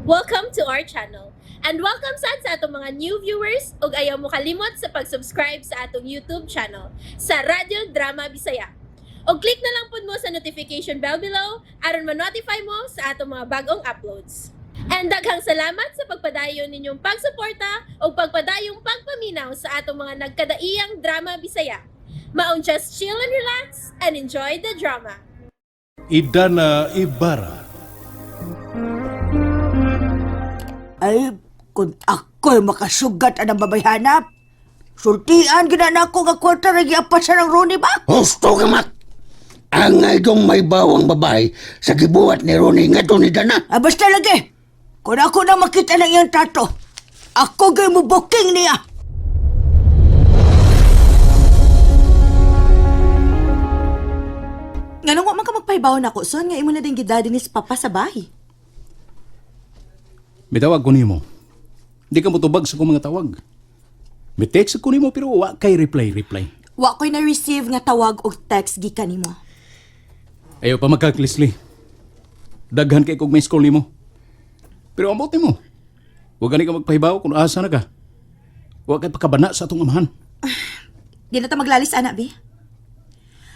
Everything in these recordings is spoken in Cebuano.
Welcome to our channel. And welcome sad sa atong mga new viewers ug ayaw mo kalimot sa pag-subscribe sa atong YouTube channel sa Radyo Drama Bisaya. Og click na lang pud mo sa notification bell below aron ma-notify mo sa atong mga bagong uploads. And daghang salamat sa pagpadayon ninyong pagsuporta ug pagpadayong pagpaminaw sa atong mga nagkadaiyang drama Bisaya. Maong just chill and relax and enjoy the drama. Idana Ibarra. Ay, kung ako'y makasugat ang babayhanap, sultian gina na ako nga kwarta ra giapas sa ng Ronnie ba? Husto ka, Mak. Ang ngayong may bawang babae sa gibuhat ni Ronnie ngadto ni Dana. Ah, basta lagi. Kung ako na makita ng iyang tato, ako gay mo booking niya. Nganong wa man ka magpahibaw nako son nga imo na din gidadi ni papa sa bahay. Mitawag ko nimo. Di ka motubag sa akong mga tawag. Mi-text ko nimo pero wa kay reply reply. Wa ko'y na-receive nga tawag og text gikan nimo. Ayaw pa magkaklisli. Daghan kay kog may call nimo. Pero amot nimo. Wa gani ka magpahibaw kung asa na ka. Wa kay pakabana sa atong amahan. Di na ta maglalis ana bi.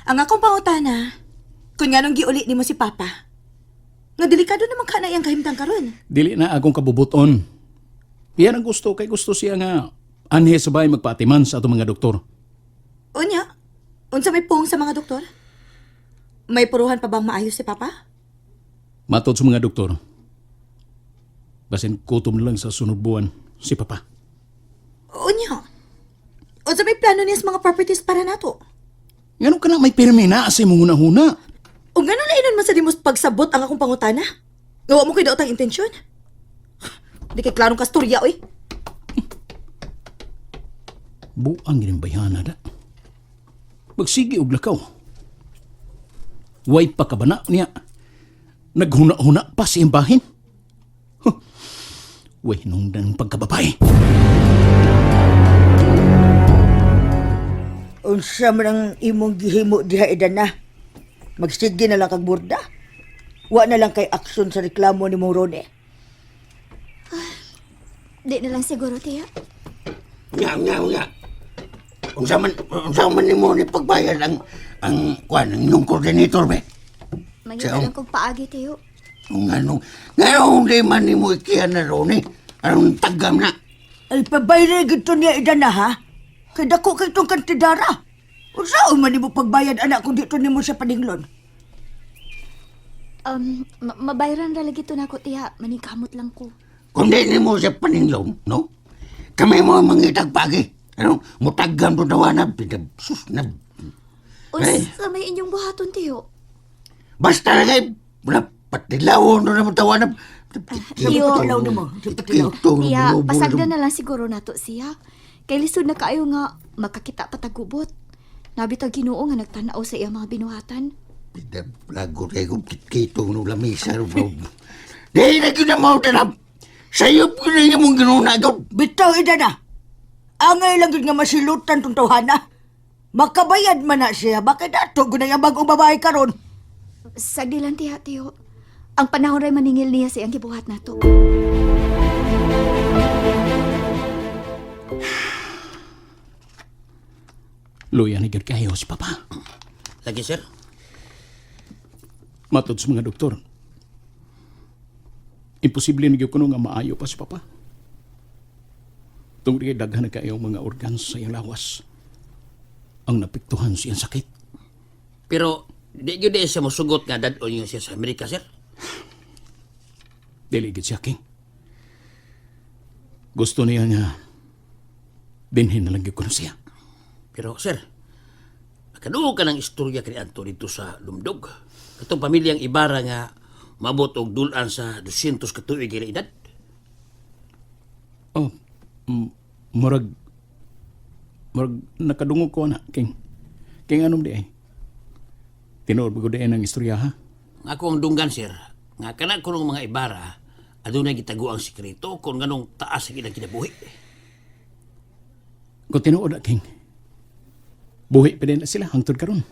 Ang akong pangutana, kung nganong giuli nimo si papa. Nga delikado naman ka na iyang kahimtang karon. Dili na akong kabubuton. Iyan ang gusto kay gusto siya nga anhe sa bahay magpaatiman sa atong mga doktor. Unya, unsa may pong sa mga doktor? May puruhan pa bang maayos si papa? Matod sa mga doktor. Basin kutom na lang sa sunod buwan si Papa. Unya, unsa may plano niya sa mga properties para nato? Ngano ka na may pirmi na sa imong hunahuna? O nga lainon man sa dimos pagsabot ang akong pangutana? Gawa mo kay daot ang intensyon? Di kay klarong kasturya, oy. Buang gining bayhana da. Magsige og lakaw. Way pa kabana niya. Naghuna-huna pa sa iyang bahin. Huh. Way nung pagkababae. Unsa man ang imong gihimo diha Idana? Magsige na lang kag burda. Wa na lang kay aksyon sa reklamo ni mong Ronnie. Di na lang siguro, tiya. Nga, nga, nga. Unsa man nimo ni pagbayad ang kuan ang inyong coordinator be? Mangita Siya. lang kong paagi, tiyo. Kung ano, ngano di man nimo ikiyan na Ronnie. Aron tagam na. Ay, pabayra gito niya Idana ha? Kay dako kay tong kantidara. Unsa man nimo pagbayad anak kung dito nimo sa paninglon? Mabayran ra lagi to nako, tiya. Maningkamot lang ko. Kung di nimo siya paninglong, no? Kami mo ang mangitag pagi. Ano, mutagam to tawana. Sus, na, Unsa may inyong buhaton, tiyo? Basta na kay, na, patilawon na naman tawana. Tiyo. Patilaw nimo, patilaw. Tiya, pasagdan na lang siguro nato siya. Kay lisod na kaayo nga makakita pa tagubot. Nabitaw Ginoo nga nagtan-aw sa iyang mga binuhatan. Lago kayo kung kito no lamisa. Di na ginamaw na. Sa'yo na mong ginunagaw. Bitaw Idana. Angay lang gid nga masilutan tong tawhana. Makabayad man na siya, bakit ato gunay ang bagong babae karon? Sagdi lang, tiya, tiyo. Ang panahon ray maningil niya sa iyang gibuhat nato. Luya ni gyud kayo si Papa. Lagi, sir. Matod sa mga doktor. Imposible na gyud kuno nga maayo pa si Papa. Tungod kay daghan na kayo mga organs sa iyang lawas. Ang napiktuhan sa iyang sakit. Pero, di gyud di siya mosugot nga dad-on yun siya sa Amerika, sir. Dili gid siya, King. Gusto niya nga dinhin na lang gyud kuno siya. Pero, sir, nakaduo ka ng istorya kani Anto dito sa Lumdog. Katong pamilyang Ibarra nga mabot og dulan sa 200 ka tuig ila edad. Oh, murag murag nakadungog ko na, King. King anom di ay. Tinuod ba ko di ay ng istorya ha? Nga ako ang dunggan, sir, nga kana kunong mga Ibarra, adunay gitago ang sikreto kung nganong taas ang ilang kinabuhi. Kung tinuod na, King. Buhi pa din na sila hangtod karon.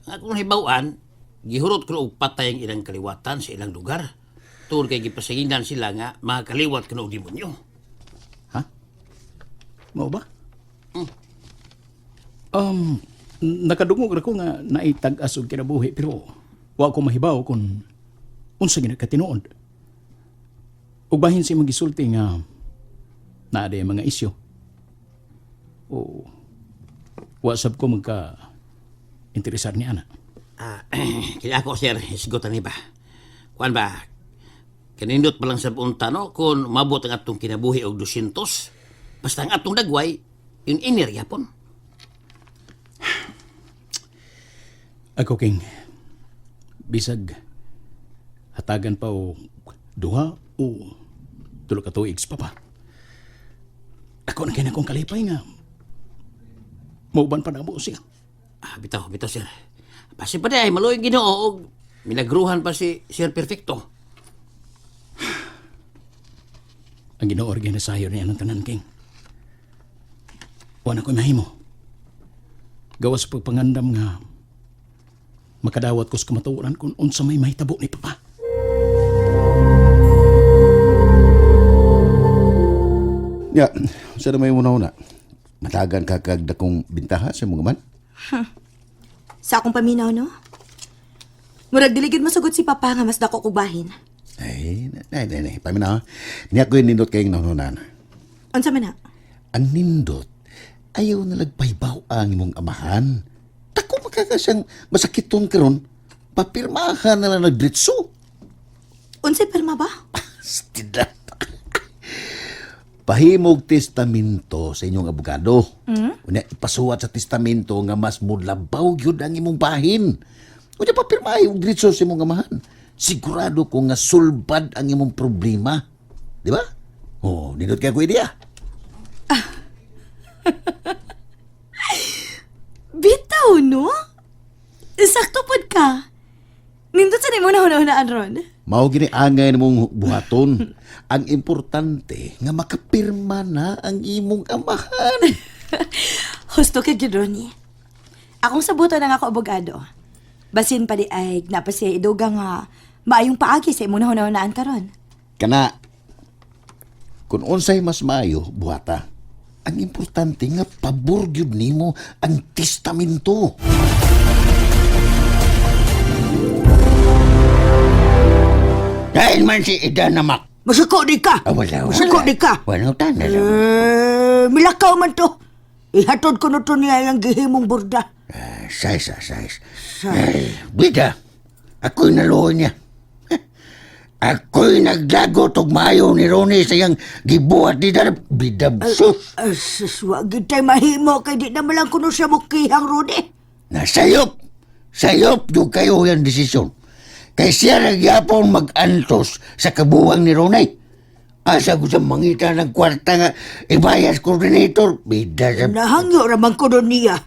Nga akong hibaw-an, gihurot ko og patay ang ilang kaliwatan sa ilang lugar. Tungod kay gipasanginan sila nga mga kaliwat kuno og demonyo. Ha? Mao ba? Nakadungog ra ko nga naitag-as og kinabuhi pero wa ko mahibaw kung unsa gina katinuod. Ug bahin sa imong gisulti nga naa day mga isyu. O wa sab ko magka interesar ni ana. Ah, kaya ako sir, hisgutan ni ba. Kuan ba? Kanindot pa lang sa unta no kung mabot ang atong kinabuhi og 200. Basta ang atong dagway, yun inir yapon. Ako King, bisag hatagan pa o duha o tulo ka tuig sa papa. Ako na kay akong kalipay nga mauban pa na mo siya. Ah, bitaw, bitaw sir. Basi pa day, maluoy Ginoo og milagruhan pa si Sir Perfecto. Ang Ginoo ra gyud nasayo niya ng tanan King. Wa na ko'y mahimo. Gawas sa pagpangandam nga makadawat ko sa kamatuoran kung unsa may mahitabo ni papa. Ya, sa na may una-una. Matagan ka kag dakong bintaha sa mga man. Sa akong paminaw, no? Murag diligid masugot si Papa nga mas dako kog bahin. Ay, nay, nay, nay. Paminaw. Niya ko yung nindot kayong nahunan. Unsa man na? Ang nindot, ayaw nalagpaybaw ang imong amahan. Tako makakasyang masakiton karon, papirmahan na lang nagdritso. Unsay pirma ba? Stida. Pahimog testamento sa inyong abogado. Unya ipasuwat sa testamento nga mas mulabaw gyud ang imong bahin. Unya papirmahi og diretso sa imong amahan. Sigurado ko nga sulbad ang imong problema. Di ba? Oh, nindot kay ko ideya. Bitaw, no? Sakto pod ka. Nindot sa nimo na hunahunaan ron. Mao gini angay nimong buhaton. Ang importante nga makapirma na ang imong amahan. Husto ka gyud, Ronnie. Akong sabutan ang ako abogado. Basin pa di ay napa siya iduga nga maayong paagi sa imong nahunahunaan karon. Kana kung unsay mas maayo buhata. Ang importante nga pabor gyud nimo ang testamento. Dahil man si Ida namak. Masuko di ka. Ah, wala, wala. Masuko di ka. Wala tanan. Eh, milakaw man to. Ihatod ko na to niya ang gihimong burda. Ah, size, ah, size. Ay, bida, ako'y naluoy niya. Ako'y naglagot og maayo ni Ronnie sa iyang gibuhat ni Darab. Bida, sus! Ay, sus, wag gyud tay mahimo kay di naman lang kuno siya mukihang Rone. Nasayop! Sayop yung kayo yung desisyon. Kay siya nagyapon mag-antos sa kabuwang ni Ronay. Asa ko sa mangita ng kwarta nga ibayas coordinator. Bida sa... Nahangyo ra man kuno niya.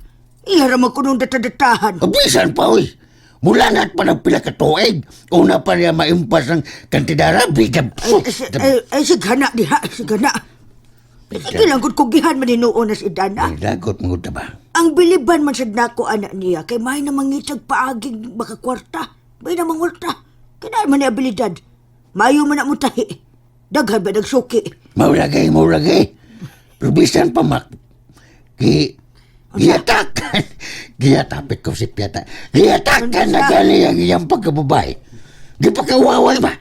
Iya ra man kuno datadatahan. Abisan pa, oy! Mula na't pa ng pila ka tuig. Una pa niya maimpas ng kantidara. Bida, Ay, sus! ay, ay, sigana diha, sigana. Kilangkot ko gihan man hinuon na si Dana. Lagot mo ba? Ang biliban man sad nako anak niya kay may na mangitag paaging makakwarta. May na mangwarta. Kinaan man ni abilidad. Mayo man na mo tahi. Daghan ba nagsuki? Maulagay, maulagay. Pero bisan pa mak... Gi... Giyatakan. Giyatapit ko si Piata. Giyatakan na gali ang iyang pagkababae. Di pa kawawal ba?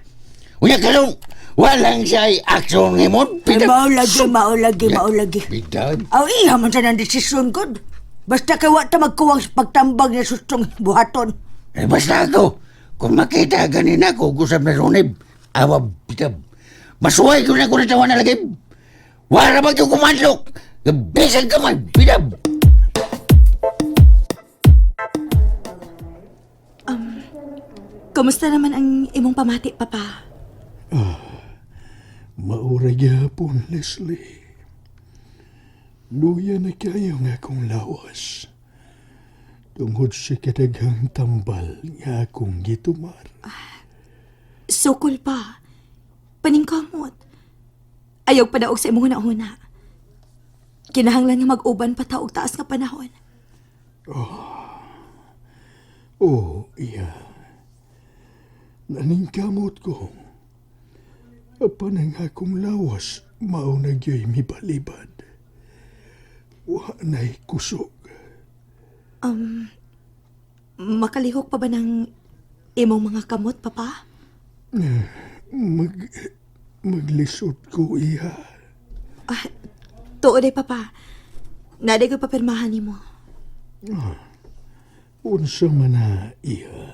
Unya karon, walang siya ay aksyon ngimon. Ay, maulagi, maulagi, maulagi. Bida. Aw, iya man sa nang desisyon, God. Basta kay wa ta magkuwang sa pagtambag niya sustong buhaton. Eh, basta ako. Kung makita ganin ako, gusap na runib. Awa, bida. Masuway ko na ko na tawa na lagi. Wala ba yung kumadlok? Bisan ka man, bida. Kumusta naman ang imong pamati, Papa? Maura gyapon, Leslie. Luya na kayo nga akong lawas. Tungod sa kadaghang tambal nga akong gitumar. Sukol pa. Paningkamot. Ayaw padaog sa imong hunahuna. Kinahanglan nga mag-uban pa ta og taas nga panahon. Oh, iya. Naningkamot ko. Apan ang akong lawas, mao na gyoy mibalibad. Wa na'y kusog. Makalihok pa ba ng imong mga kamot, Papa? Maglisod ko, iha. Tuod ay, Papa. Naday ko papirmahan nimo. Unsa man na, iha.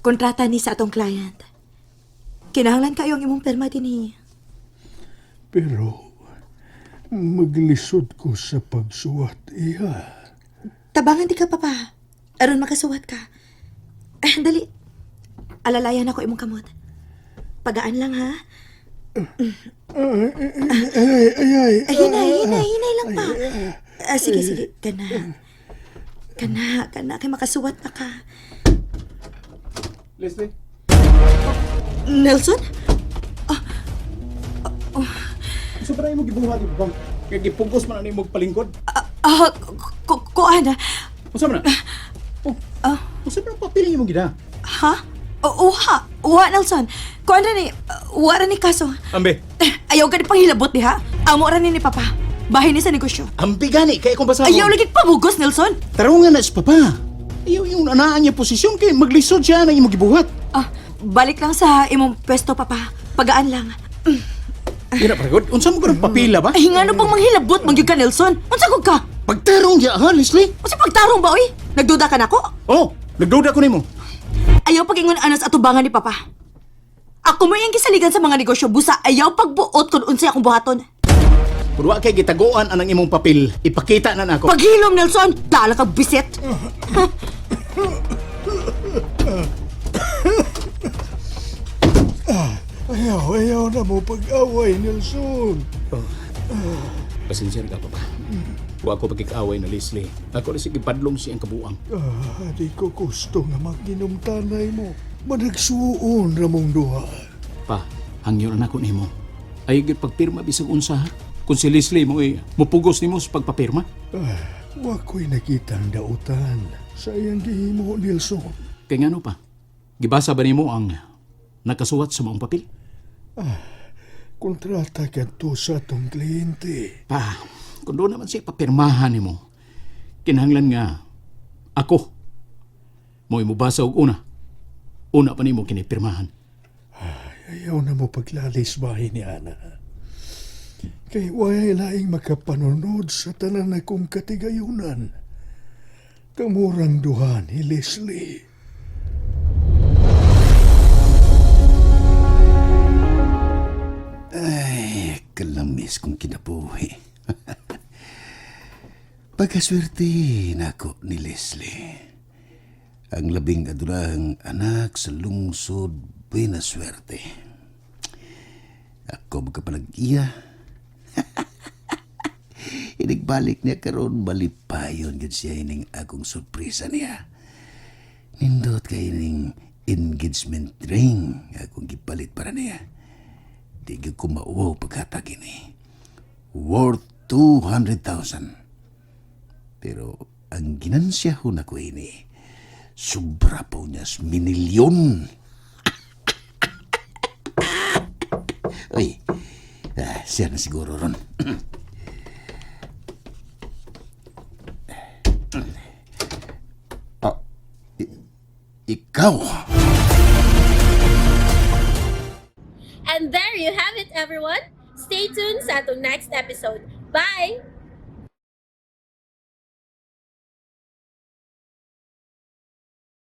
Kontrata ni sa atong client. Kinahanglan kayo ang imong perma dinhi. Pero, maglisod ko sa pagsuwat, iha. Tabangan di ka, Papa. Aron makasuwat ka. Ah, dali. Alalayan ako imong kamot. Pagaan lang, ha? Ay, ay, ay, ay. Ay, hinay, hinay, hinay lang pa. Ah, sige, sige. Kana. Kana, kana. Kay makasuwat na ka. Leslie? Nelson? Unsa ba na imong gibuhat di ba? Kay gipugos man ani imong palingkod. Ah, kuan ah. Unsa man na? Oh. Unsa man ang papel imong gida? Ha? Uha. Uha, Nelson. Kuan ra ni, uha ra ni kaso. Ambe. Eh, ayaw ka ni panghilabot diha. Amo ra ni Papa. Bahin ni sa negosyo. Ambi gani kay akong basahon. Ayaw lagi pabugos, Nelson. Tarungan na si Papa. Ayaw yung anaan niya posisyon kay maglisod siya ng imong gibuhat. Ah, balik lang sa imong pwesto, Papa. Pagaan lang. Ira paragod, unsa mo kanang papila ba? Ay, ngano pang manghilabot, mangyud ka, Nelson. Unsa kog ka? Pagtarong diya ha, Leslie? Unsa pagtarong ba, oy? Nagduda ka nako? Oh, nagduda ko nimo. Ayaw pag-ingon anas atubangan ni Papa. Ako mo iyang gisaligan sa mga negosyo, busa ayaw pagbuot kung unsay akong buhaton. Kung wa kay gitaguan anang imong papel, ipakita na nako. Paghilom, Nelson! Dala ka bisit! Ayaw, ayaw na mo pag-away, Nelson. Pasensya na ka, Papa. Wa ko pagkikaaway na Leslie. Ako na sige padlong siyang kabuang. Ah, di ko gusto nga maginumtanay mo. Managsuon ramong duha. Pa, hangyo na nako nimo. Ay gyud pagpirma bisag unsa ha. Kung si Leslie mo eh, mupugos nimo sa pagpapirma. Ah, wa ko'y nakitang dautan sa iyang gihimo, Nelson. Kay ngano pa? Gibasa ba nimo ang nakasuwat sa maong papel? Kontrata kadto sa atong kliyente. Pa, kung doon naman siya papirmahan nimo, kinahanglan nga ako mo'y mubasa og una. Una pa nimo kinipirmahan. Ayaw na mo paglalis bahay ni Ana. Kay way laing makapanunod sa tanan akong katigayunan. Kamurang duha ni Leslie. Ay, kalamis kong kinabuhi. Pagkaswerte nako ni Leslie. Ang labing adurahang anak sa lungsod buena swerte. Ako magkapanag-iya. Inigbalik niya karon malipayon gid siya ining akong sorpresa niya. Nindot kay ining engagement ring akong gipalit para niya. Di gyud ko mauwaw paghatag ini. Worth 200,000. Pero ang ginansya ho na ko ini, sobra po niya sa minilyon. Uy, siya na siguro ron. Ah, ikaw! And there you have it, everyone. Stay tuned sa atong next episode. Bye!